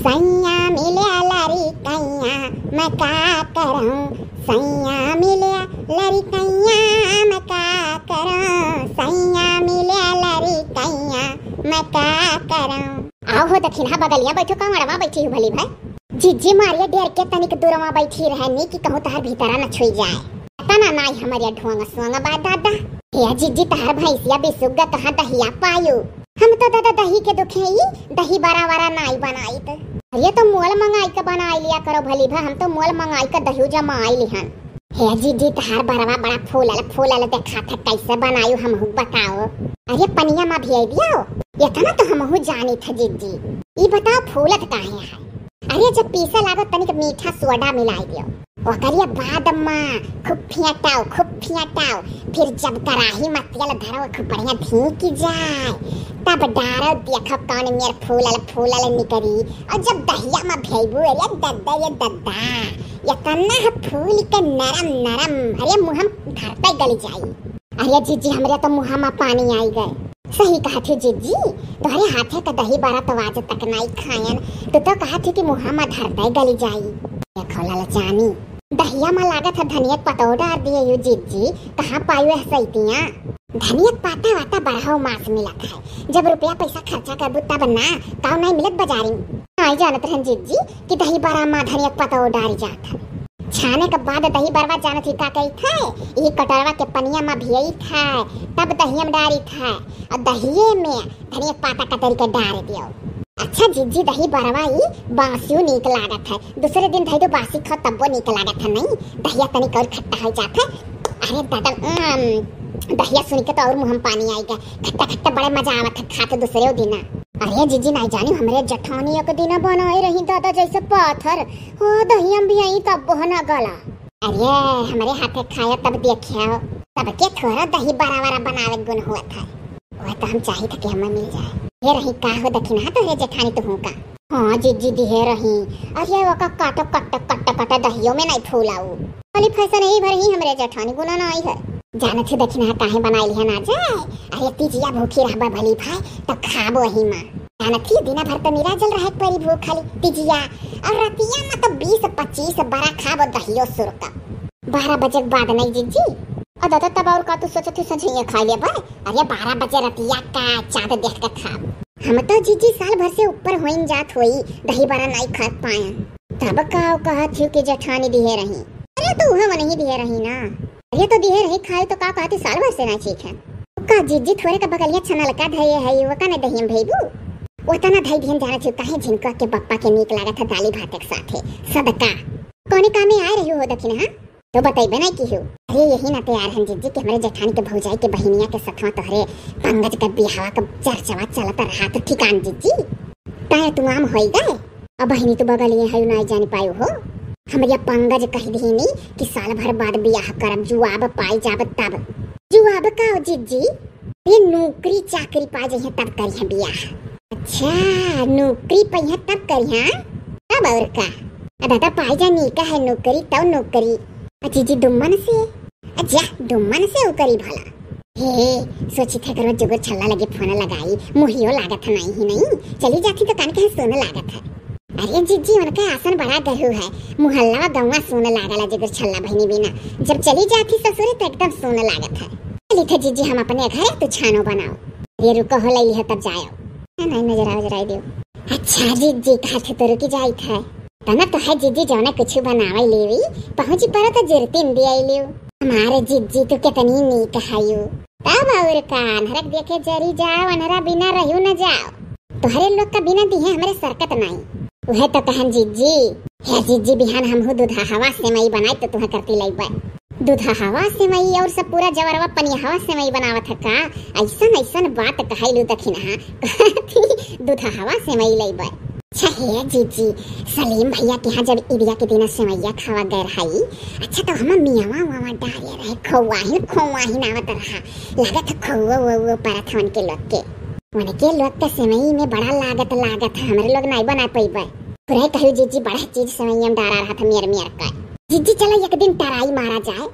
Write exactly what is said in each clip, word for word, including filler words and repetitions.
सैया मिले लड़िकैया मैं का करौं, सैया मिले लड़िकैया मैं का करौं, सैया मिले लड़िकैया मैं का करौं। आओ हो दखिनहा बगलिया बैठो, का मड़वा बैठी हो भली भाई। जिज्जी मारिया डेर के तनिक दूरवा बैठी रहनी कि कहूँ तहर भीतरा न छुई जाए। तना नाई हमरिया ढोंग सोंग बा दादा। हे जिज्जी तहर भैंसिया बिसुग्गा कहाँ दहिया पायु। हम तो दादा दही के दुखे ई दही बरा वरा नाई बनाइत। अरे तो मोल मंगाई के बनाई लिया करो भली भा, हम तो मोल मंगाई के दही जमाई लिहन। हे जिज्जी तहार बरवा बड़ा फूलल फूलल देखात है, कैसे बनायु हमहू बताओ। अरे पनिया मा भियाई दियो, इतना तो हमहू जानी था जिज्जी। ई बताओ फूलत काहे है? अरे जब पीसे लागो तनिक मीठा सोडा मिलाई दियो। ओकरिया बाद मा खूब फेंटाओ, खूब फेंटाओ, फिर जब कराही मा तेल धरो खूब बढ़िया धींकी जाए, तब डारो, देखो कौन मेर फूलल फूलल निकरी। और जब दहिया मा भेबू, अरे दद्दा ये दद्दा, इतना है फूल के नरम नरम, अरे मुँह मा धरते गली जाई। अरे जिज्जी हमरे तो मुँह मा पानी आई गए। सही कहत ही जिज्जी, तोहरे हाथे का दही बरा तो आज तक नाई खायन। तू तो कहत ही कि मुँह मा धरते गली जाई। देखो ललचानी, दहिया मा लागत है धनिया के पतौ डार दिए यू जिज्जी, कहाँ पायु है सैतिया? धनिया के पाता वाता बरहो मास मिलत है, जब रुपया पैसा खर्चा करबू तब ना, काउ नाई मिलत बाजारी। नाई जानत रहन जिज्जी कि दही बरा मा धनिया के पतौ डारी जात है। छाने के बाद दही बरवा जानत ही का करित है? ई कटरवा के पनिया मा भियत है, तब दहिया मा डारित है। और दहिये में धनिया के पाता कतरी के डार दियो। अच्छा जिज्जी, दही बरवा ई बासियो नीक लागत है, दूसरे दिन धई दो बासी खाओ तब्बो नीक लागत है। नहीं, दहिया तनिक और खट्टा हो जात है। अरे दादा, उम, दहिया सुन के तो और मुँह मा पानी आई गए। खट्टा खट्टा बड़े मजा आवत है खात दूसरे दिना। अरे जिज्जी, नाई जानी हमरे जेठानी एक दिना बनाए रही दादा जैसे पाथर, हो दहिया मा भियाई तब्बो ना गला। अरे हमरे हाथे खायो तब देखियो, तब के थोड़ा दही बरा वरा बनावे गुण हुआ था। वह तो हम चाहित कि हमें मिल जाए। ये रही का हो दखिनहा तोहरे जेठानी तुहूँ का? हाँ जिज्जी दिहे रही। अरे ओका काटो कट कट कट दहियो में नाई फूलाऊ। खाली फैशन यही भर ही हमरे जेठानी गुना नाई है। जानत ही दखिनहा काहे बनाई लिहन आ जाए। अरे तीजिया भूखी रहबा भली भाई तो खाबो ही माँ। जानत ही दिना भर तो निराजल रहे के परी भूखल तीजिया। और रतिया मा तो बीस पच्चीस बरा खाबो दहियो सुरका। बारह बजे के बाद नाई जिज्जी। और दादा तब और का तू सोचत ही संझिया खाई लेबा? अरे बारह बजे रतिया का चाँद देख के खाब। हम तो जिज्जी साल भर से ऊपर होइन जात होई, दही बरा नाई खात पायन। तब का कहत ही कि जेठानी दिहे रही? अरे तो उहे वनही दिहे रही ना। अरे तो दिहे रही खाई तो का कहत ही साल भर से ना चीखे। का जिज्जी थोरे का बगलिया छनलका धये है, वो का ना दहिया मा भेबू? वो तना धई दिहन जानत ही काहे झिनका के बप्पा के नीक लागत है दाली भात के साथे। सदका। कौने कामे आए रही हो दखिनहा? तो बतैबे नहीं की हो। अरे यही ना तैयार हन जिज्जी कि हमरे जेठानी के भौजाई के बहिनिया के सथवा तोहरे पंकज के बियाहवा के चर्चवा चलत रहा तो ठिकान जिज्जी। ताए तू आम होई गए। अब बहिनी तू बगलिए है नाई जानी पायु हो। हमरिया पंकज कह दीनी कि साल भर बाद बियाह करब, जुआब पाई जाब तब। जुआब का हो जिज्जी? ये नौकरी चाकरी पा जइहे तब करिहे बियाह। अच्छा, नौकरी पइहे तब करिहे, तब और का? आ दादा पाई जा नीका है नौकरी तब नौकरी। आ जीजी दुम्मन से, आ जा दुम्मन से उ करी भला। हे, सोची थे करो जुगुर छल्ला लगे फोन लगाई, मुहियो लागत है नहीं ही नहीं, चली जाती तो कान के सुन लागत है। अरे जिज्जी, उनका आसन बड़ा गहू है, मुहल्ला गौवा सुन लागल है जुगुर छल्ला बहिनी बिना। जब चली जाती ससुरे तो एकदम सुन लागत है। चली थे जिज्जी हम अपने घरे, तू छानो बनाओ। ये रुको हो लई लिहा तब जायो। नहीं नजर आओ जराई दियो। अच्छा जिज्जी, कहा थे तो रुकी जाई थे। तना तो है जिज्जी जौने कुछ बनावे लेवी, पहुँची पर तो जुरतिन दिया लियो। हमारे जिज्जी तू कितनी नीक हयू। तब और का, अनहरक देखे जरी जाओ, अनहरा बिना रहू न जाओ। तोहरे लोग का बिना दिहे हमरे सरकत नाई। उहे तो कहन जिज्जी। हे जिज्जी, बिहान हमहू दूधा हवा सेवई बनाई तो तुहे करती लइबे। दूधा हवा सेवई और सब पूरा जवरवा पनिया हवा सेवई बनावत है का? ऐसन ऐसन बात कहैलू दखिनहा। कहती दूधा हवा सेवई लइबे। अच्छा हे जीजी, सलीम भैया के यहाँ जब ईदिया के दिना सेवैया खावा गए रही, अच्छा तो हम मियावा वावा डारे रहे, खोवाहिन खोवाहिन आवत रहा, लागत है खोवा वो वो परत है उनके लोग के। उनके लोग के सेवई में बड़ा लागत लागत है, हमरे लोग नहीं बना पैबे। पूरे कहियो जीजी बड़ा चीज सेवैया में डारा रहा था मियर मियर का। जीजी चला एक दिन टराई मारा जाए,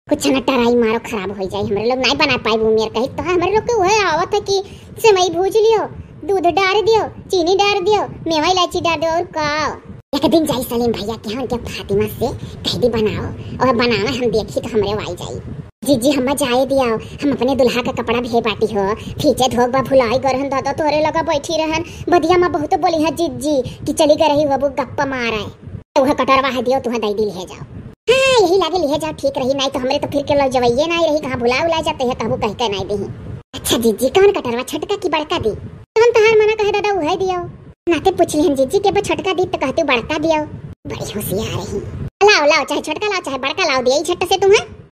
कुछ न टराई मारो खराब हो जाए, हमरे लोग नहीं बना पाए वो मियर कही तो है, हमरे लोग के वह आवत है कि सेवई भूज लियो, दूध डार दियो, चीनी डार दियो, मेवा इलायची डार दियो, और का? एक दिन जाई सलीम भैया के यहाँ, उनके फातिमा से कह दी बनाओ, और बनावे हम देखी तो हमरे वाई जाई। जीजी, हम्मा जाए दियाओ, हम अपने दुल्हा का कपड़ा भे बाटी हो, फीचे धोक बा भुलाई गए रहन दादा, तोहरे लगा बैठी रहन, बदिया माँ बहुत बोली है जीजी कि चली गए रही हो, वो गप्पा मारे। तो वह कटरवा है दियो, तुहा दई दी, लिहे जाओ। हाँ, यही लागे लिहे जाओ, ठीक रही, नाई तो हमरे तो फिर के लजवइये नाई रही, कहाँ भुला उला जाते हैं, कहबू कह के नाई देही। अच्छा जीजी, कौन कटरवा, छोटका की बड़का दी? तो हम तोहार मना कहे दादा, उहे दियो। नाते पूछ लिहन जीजी के बा छोटका दी, तो कहती बड़का दियो। बड़ी होशियार रही। लाओ, लाओ, चाहे छोटका लाओ, चाहे बड़का लाओ, दिया ही झट से तुम्हें।